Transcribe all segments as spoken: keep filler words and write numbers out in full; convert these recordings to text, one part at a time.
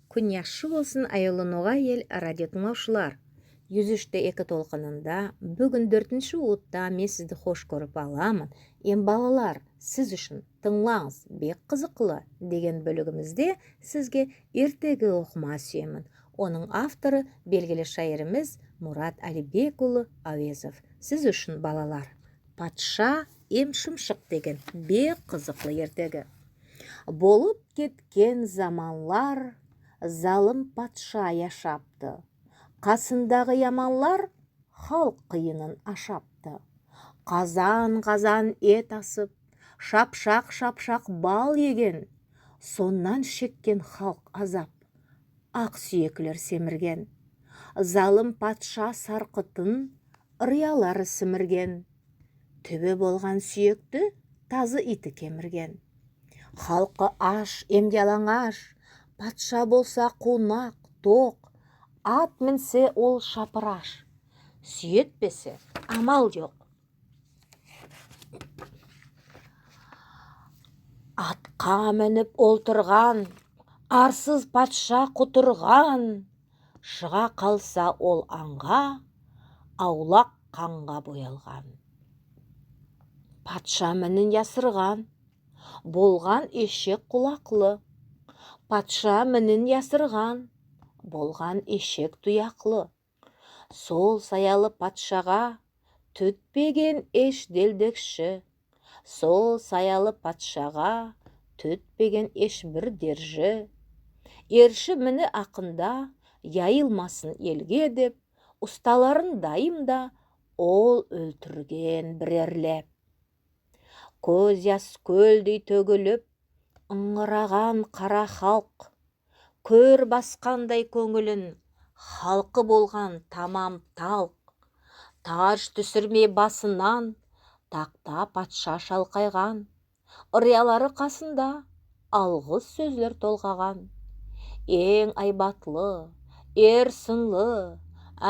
Куьн яхшы болсын, аявлы «Ногай Эл» радио тынълавшылар. Юз уьш те эки толкынында буьгуьн доьртинши увытта мен сизди хош коьрип аламан. Эм, балалар, сиз уьшин «Тынъланъыз, бек кызыклы» деген боьлигимизде сизге эртеги окымага суьемен. Онынъ авторы белгили шаиримиз Мурат Алибек улы Авезов. Сиз уьшин, балалар, «Патша эм шымшык» деген бек кызыклы эртеги. Болып кеткен заманлар, залым патша яшапты. Касындагы яманлар халк кыйынын ашапты. Казан-казан эт асып, шапшак-шапшак бал еген. Соннан шеккен халк азап, ак суьеклер семирген. Залым патша саркытын рыялары симирген. Туьби болган суьекти тазы ийти кемирген. Халкы аш эм яланъаш, патша болса кувнак, ток. Ат минсе ол шапыраш, суьйретпесе амал йок. Атка минип олтырган арсыз патша кутырган. Шыга калса ол анъга, авлак канга боялган. Патша минин ясырган, болган эшек кулаклы. Патша минин ясырган, болган эшек туяклы. Сол саялы патшага туьтпеген эш делдекши. Сол саялы патшага туьтпеген эш бир держи. Эрши мини акында яйылмасын элге деп, усталарын дайым да ол оьлтирген бирерлеп. Коьз яс коьлдей тоьгилип, ынъыраган кара халк. Коьр баскандай коьнъилин халкы болган тамам талк. Таж туьсирмей басыннан такта патша шалкайган. Рыялары касында алгыс соьзлер толгаган. Энъ айбатлы, эр сынлы,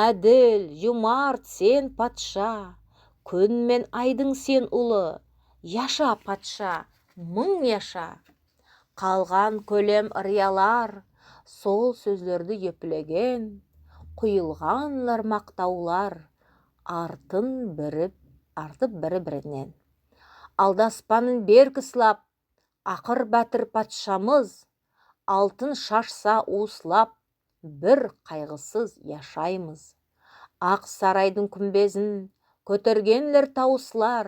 аьдил, юмарт сен патша. Куьн мен айдынъ сен улы, яша, патша, мынъ яша. Калган коьлем рыялар сол соьзлерди эплеген, куйылганлар мактавлар артын бири, артып бири-бириннен. Алдаспанын берк ыслап, акыр баьтир патшамыз, алтын шашса увыслап, бир кайгысыз яшаймыз. Ак сарайдынъ куьмбезин коьтергенлер тавыслар.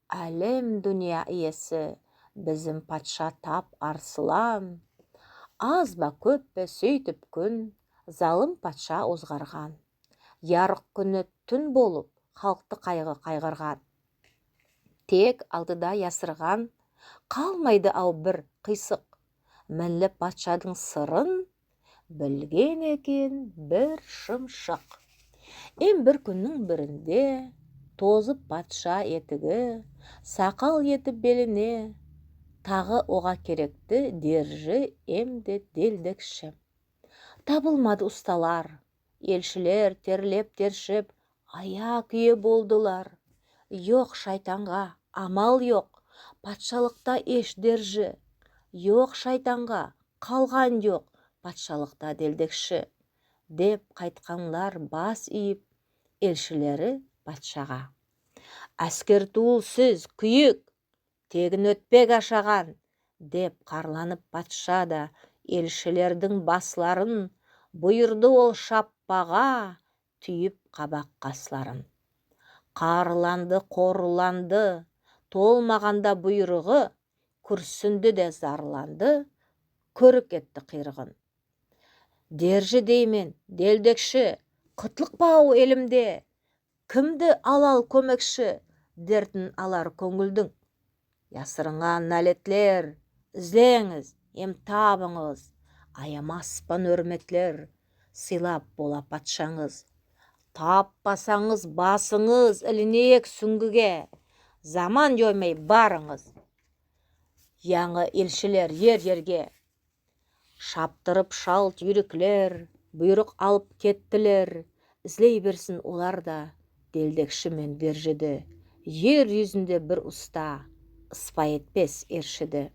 Аьлем дуныя иеси, бизим патша тап арслан. Аз ба, коьп пе, суьйтип куьн залым патша озгарган. Ярык куьни туьн болып, халкты кайгы кайгырган. Тек алдыда ясырган калмайды ав бир кыйсык. Минли патшадынъ сырын билген экен бир шымшык. Эм бир куьннинъ биринде тозып патша этиги, сакал етип белине, тагы ога керекти держи эм де делдекши. Табылмады усталар. Элшилер терлеп-тершип, ая-куье болдылар. Йок шайтанга амал йок, патшалыкта эш держи. Йок шайтанга калган йок, патшалыкта делдекши, деп кайтканлар бас ийип элшилери патшага. Аьскер тувыл сиз, куьйик, тегин оьтпек ашаган, деп каьрланып патша да элшилердинъ басларын буйырды ол шаппага, туьйип кабак касларын. Каьрланды, корланды, толмаганда буйрыгы, куьрсинди де зарланды, коьрик этти кыйрыгын. Держи деймен, делдекши, кытлык па ав элимде? Кимди алал коьмекши, дертин алар коьнъилдинъ? Ясырынган наьлетлер, изленъиз эм табынъыз. Аямаспан оьрметлер, сыйлап бола патшанъыз. Таппасанъыз, басынъыз илинеек суьнъгиге. Заман йоймай барынъыз янъы элшилер ер-ерге. Шаптырып шалт юйриклер, буйрык алып кеттилер. Излей берсин олар да делдекши мен держиди. Ер юзинде бир уста ыспа этпес эршиди.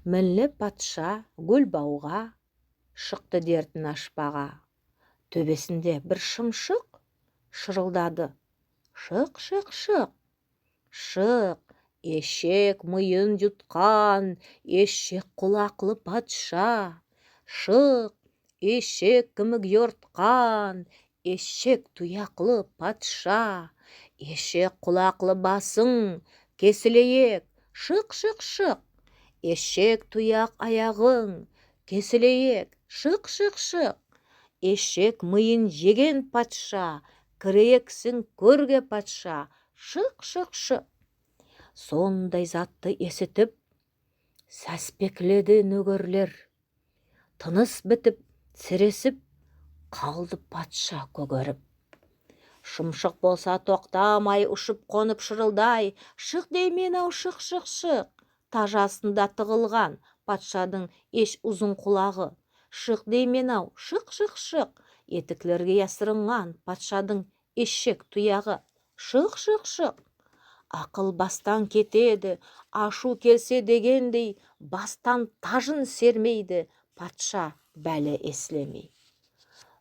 Минли патша гуьл бавга шыкты дертин ашпага. Тоьбесинде бир шымшык шырылдады: «Шык, шык, шык! Шык, эшек мыйын юткан, эшек кулаклы патша! Шык, эшек кимик йорткан, эшек туяклы патша! Эшек кулаклы басынъ кесилеек, шык, шык, шык! Эшек туяк аягынъ кесилеек, шык, шык, шык! Эшек мыйын еген патша, киреексинъ коьрге, патша, шык, шык, шык!» Сондай затты эситип, саьспекледи ноьгерлер. Тыныс битип, сиресип, калды патша коьгерип. Шымшык болса токтамай, ушып-конып шырылдай: «Шык деймен-ав, шык, шык, шык!» Таж астында тыгылган патшадынъ эш узын кулагы. «Шык деймен-ав, шык, шык, шык!» Этиклерге ясырынган патшадынъ эшек туягы. «Шык, шык, шык!» Акыл бастан кетеди, ашув келсе дегендей, бастан тажын сермейди патша баьле эслемей.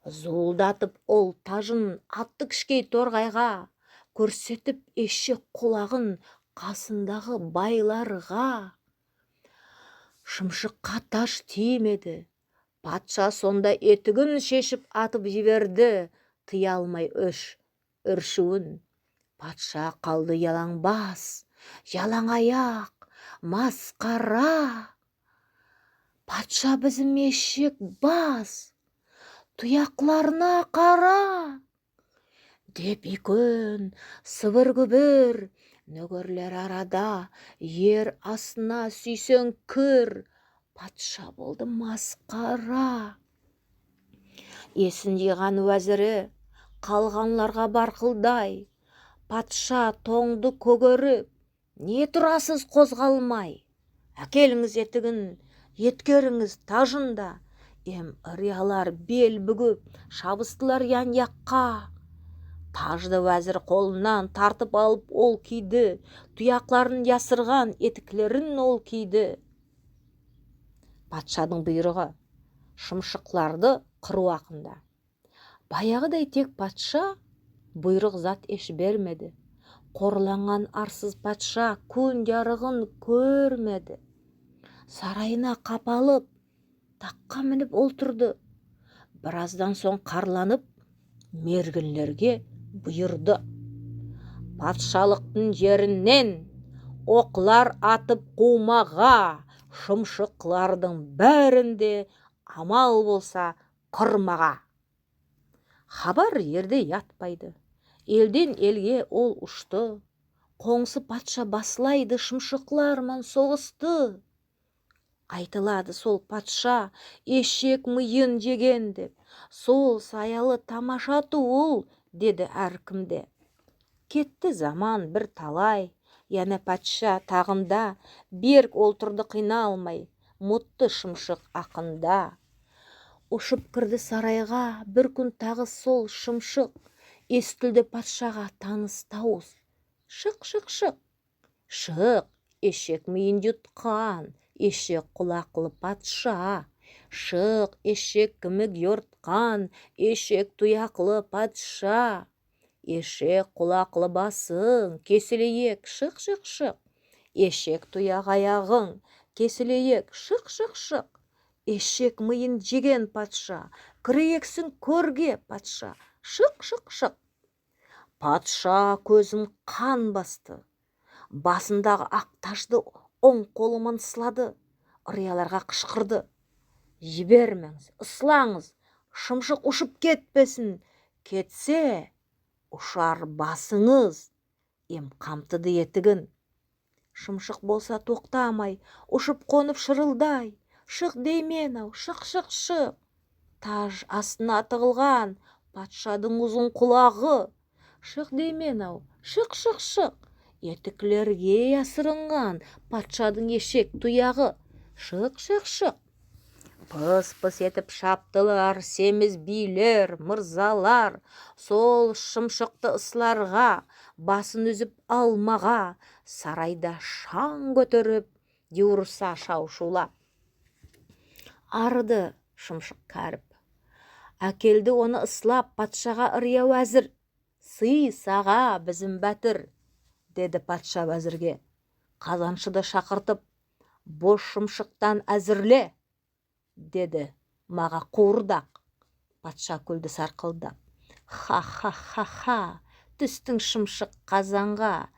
Зувылдатып ол тажын атты кишкей торгайга, коьрсетип эшек кулагын касындагы байларга. Шымшыкка таж тиймеди. Патша сонда этигин шешип атып йиберди, тыя алмай оьш оьршуьвин. Патша калды яланбас, яланаяк, маскара. «Патша бизим эшек бас, туякларына кара!» Деп уьйкен сыбыр-куьбир, ноьгерлер арада, ер астына суьйсенъ кир. Патша болды маскара. Эсин йыйган ваьзири калганларга баркылдай. Патша тоңды коьгерип: «Не турасыз козгалмай? Аькелинъиз этигин, еткеринъиз тажын да». Эм ыриялар бел буьгип, шабыстылар ян-якка. Тажды ваьзир колыннан тартып алып ол кийди, туякларын ясырган этиклерин ол кийди. Патшадынъ буйрыгы шымшыкларды кырув акында. Баягыдай тек патша буйрык зат эш бермеди. Корланган арсыз патша куьн ярыгын коьрмеди. Сарайына капалып, такка минип олтырды. Бираздан сонъ каьрленип, мергинлерге буйырды: «Патшалыктынъ ериннен оклар атып кувмага, шымшыклардынъ баьрин де амал болса кырмага». Хабар ерде ятпайды. Элден элге ол ушты. Конъсы патша баслайды шымшыклар ман согысты. Айтылады, сол патша эшек мыйын еген деп. Сол саялы тамаша тувыл, деди аьр ким де. Кетти заман бир талай, яна патша тагында, берк олтырды кыйналмай, мутты шымшык акында. Ушып кирди сарайга бир куьн тагы сол шымшык. Эситилди патшага таныс тавыс: «Шык, шык, шык! Шык, эшек мыйын юткан, эшек кулаклы патша! Шык, эшек кимик йорткан, эшек туяклы патша! Эшек кулаклы басынъ кесилеек, шык, шык, шык! Эшек туяк аягынъ кесилеек, шык, шык, шык! Эшек мыйын еген патша, киреексинъ коьрге, патша, шык, шык, шык!» Патша коьзин кан басты. Басындагы ак тажды онъ колы ман ыслады. Ырияларга кышкырды: «Йиберменъиз, ысланъыз, шымшык ушып кетпесин. Кетсе, ушар басынъыз». Эм камтыды этигин. Шымшык болса токтамай, ушып-конып шырылдай: «Шык деймен-ав, шык, шык, шык!» Таж астына тыгылган патшадынъ узын кулагы. «Шык деймен-ав, шык, шык, шык!» Этиклерге ясырынган патшадынъ эшек туягы. «Шык, шык, шык!» Пыс-пыс этип шаптылар семиз бийлер, мырзалар, сол шымшыкты ысларга, басын уьзип алмага, сарайда шанъ коьтерип, ювырса шав-шувлап. Арыды шымшык каьрип. Аькелди оны ыслап патшага ыръяв аьзир. «Сый сага, бизим баьтир», — деди патша ваьзирге. «Казаншыды шакыртып, бос шымшыктан аьзирле», — деди мага кувырдак. Патша куьлди саркылдап. «Ха-ха-ха-ха, туьстинъ, шымшык, казанга».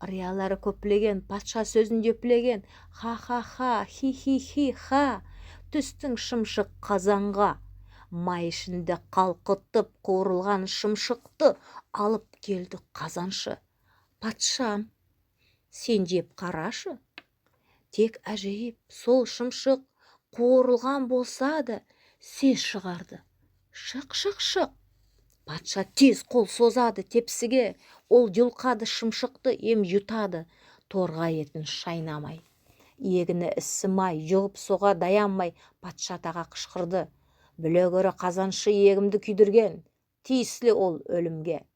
Ыръялары коьплеген, патша соьзин еплеген. «Ха-ха-ха, хи-хи-хи-ха, туьстинъ, шымшык, казанга». Май ишинде калкытып кувырылган шымшыкты алып келди казаншы. «Патшам, сен еп карашы. Тек аьжейип, сол шымшык кувырылган болса да, сес шыгарды. Шык, шык, шык». Патша тез кол созады тепсиге, ол юлкады шымшыкты эм ютады торгай этин шайнамай. Иегине иссимай, югып сога даянмай, патша тага кышкырды: «Биле коьре, казаншы иегимди куьйдирген, тийисли ол оьлимге».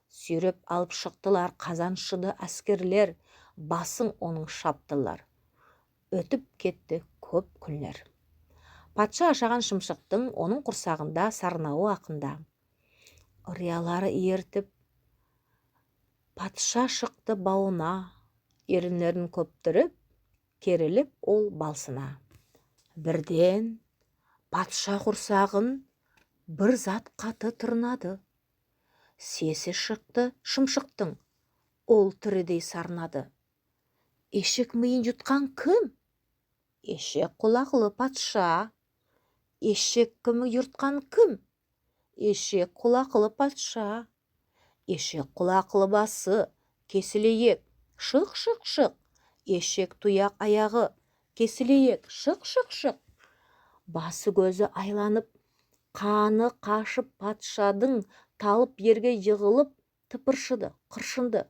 Суьйреп алып шыктылар казаншыды аьскерлер, басын онынъ шаптылар. Оьтип кетти коьп куьнлер. Патша ашаган шымшыктынъ онынъ курсагында сарнавы акында. Ыръялары эртип, патша шыкты бавына, эринлерин коьптирип, керилип ол балсына. Бирден патша курсагын бир зат каты тырнады. Сеси шыкты шымшыктынъ, ол тиридей сарнады. «Эшек мийин юткан ким?» «Эшек кулаклы патша». «Эшек кимик юрткан ким?» «Эшек кулаклы патша». «Эшек кулаклы басы, кесилеек, шык, шык, шык. Эшек туяк аягы, кесилеек, шык, шык, шык». Басы-коьзи айланып, каны кашып, патшадынъ талып ерге йыгылып, тыпыршыды, кыршынды.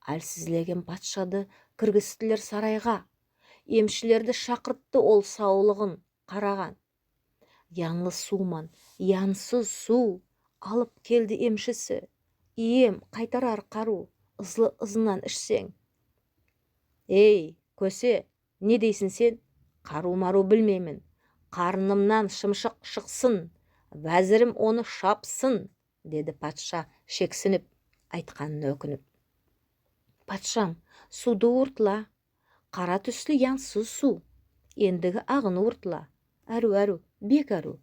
Аьлсизлеген патшады киргистилер сарайга. Эмшилерди шакыртты ол савлыгын караган. Янлы сув ман янсыз сув алып келди эмшиси. «Ием, кайтарар карув, ызлы-ызыннан ишсенъ». «Эй, коьсе, не дейсинъ сен?» «Карув-марув билмеймен. Карнымнан шымшык шыксын, ваьзирим оны шапсын», — деди патша шексинип, айтканына оькинип. «Патшам, сувды уртла, кара туьсли янсыз сув. Эндиги агын уртла. Аьруьв, аьруьв, бек аьруьв».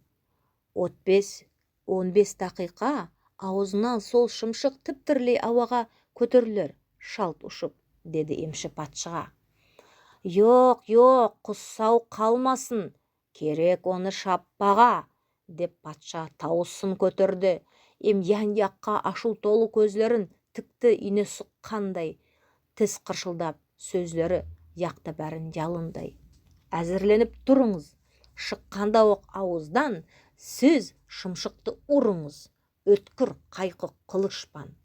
Отыз бес, он бес такыйка авызыннан сол шымшык тип-тирилей авага коьтерилер, шалт ушып, — деди эмши патшага. «Йок, йок, кус сав калмасын, керек оны шаппага», — деп патша тавысын коьтерди. Эм ян-якка ашув толы коьзлерин тикти ийне суккандай. Тис кыршылдап, соьзлери якты баьрин ялындай. «Аьзирленип турынъыз. Шыкканда ок авыздан сиз шымшыкты урынъыз оьткир кайкы кылыш пан.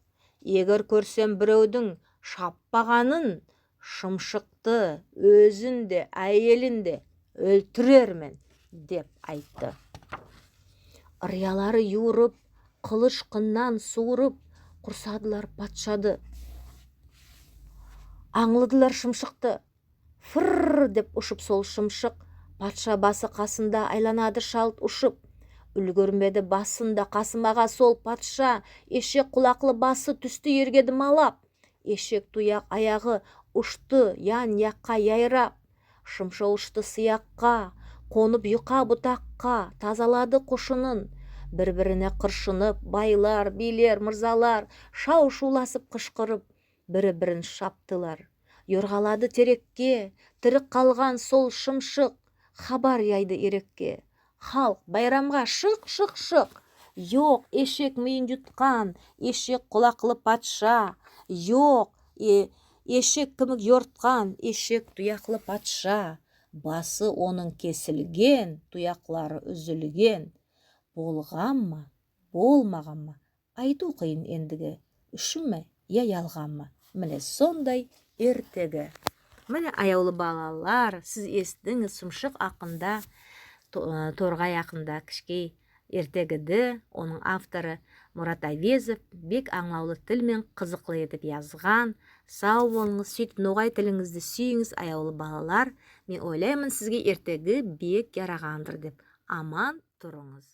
Эгер коьрсем биревдинъ шаппаганын, шымшыкты, оьзин де, аьелин де оьлтирермен», — деп айтты. Ыръялары ювырып, кылыш кыннан сувырып, курсадылар патшады. Анълыдылар шымшыкты. Фырр деп ушып сол шымшык, патша басы касында айланады шалт ушып. Уьлгирмеди басын да касымага сол патша, эшек кулаклы басы туьсти ерге домалап. Эшек туяк аягы ушты ян-якка яйрап. Шымшык ушты сыякка, конып юка бутакка, тазалады кушынын. Бир-бирине кыршынып, байлар, бийлер, мырзалар шав-шувласып кышкырып, бири-бирин шаптылар. Йоргалады терекке тири калган сол шымшык, хабар яйды эрекке. Халк байрамга шык, шык, шык. Йок эшек мийин юткан, эшек кулаклы патша. Йок, э, эшек кимик йорткан, эшек туяклы патша. Басы онынъ кесилген, туяклары уьзилген. Болганма, болмаганма, айтув кыйын эндиги, шынма я ялганма. Мине сондай эртеги. Мине, аявлы балалар, сиз эситтинъиз шымшык акында, то-, э, торгай акында кишкей эртегиди. Онынъ авторы Мурат Авезов бек анълавлы тил мен кызыклы этип язган. Сав болынъыз, суьйтип ногай тилинъизди суьйинъиз, аявлы балалар. Мен ойлайман, сизге эртеги бек ярагандыр деп. аман турынъыз.